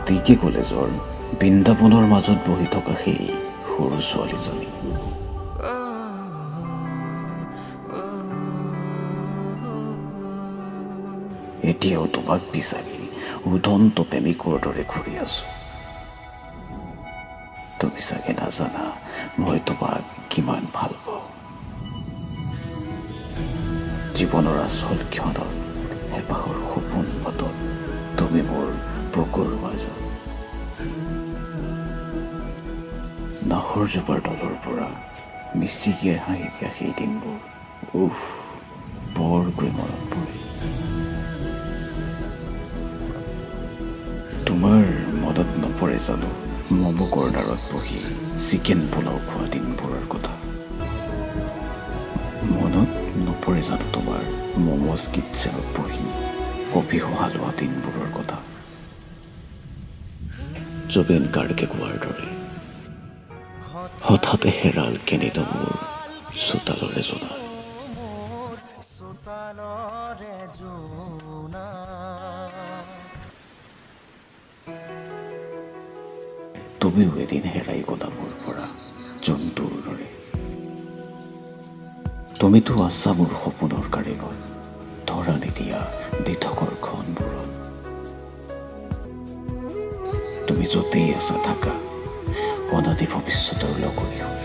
D কে কলেজৰ বৃন্দাবনৰ মাজত বহি থকা সেই সৰু ছোৱালীজনী। এতিয়াও তোমাক বিচাৰি উদন্ত প্ৰেমিকৰ দৰে ঘূৰি আছো। তুমি চাগে নাজানা মই তোমাক কিমান ভাল পাওঁ। জীৱনৰ আচল ক্ষণত, হেঁপাহৰ সপোন বাটত তুমি মোৰ বুকুৰ মাজত। নাহৰজোপাৰ তলৰ পৰা মিচিকিয়াই হাঁহি দিয়া সেই দিনবোৰ, উফ, বৰকৈ মনত পৰে। তোমাৰ মনত নপৰে জানো ম'ম' কৰ্ণাৰত বহি চিকেন পোলাও খোৱা দিনবোৰৰ কথা? মনত নপৰে জানো তোমাৰ ম'ম'জ কিটচেনত বহি কফি শোহা লোৱা দিনবোৰৰ কথা? জুবিন গাৰ্গে কোৱাৰ দৰে, হঠাতে হেৰাল কেনিনো মোৰ চোতালৰে জোনাক। চোতালৰে জোনাক। তুমিও এদিন হেৰাই গ'লা মোৰ পৰা জন্তুৰ দৰে। তুমিতো আছা মোৰ সপোনৰ কাৰেঙত, ধৰা নিদিয়া দিঠকৰ ক্ষণবোৰত। তুমি য'তেই আছা থাকা, অনাদি ভৱিষ্যতৰ লগৰী হৈ।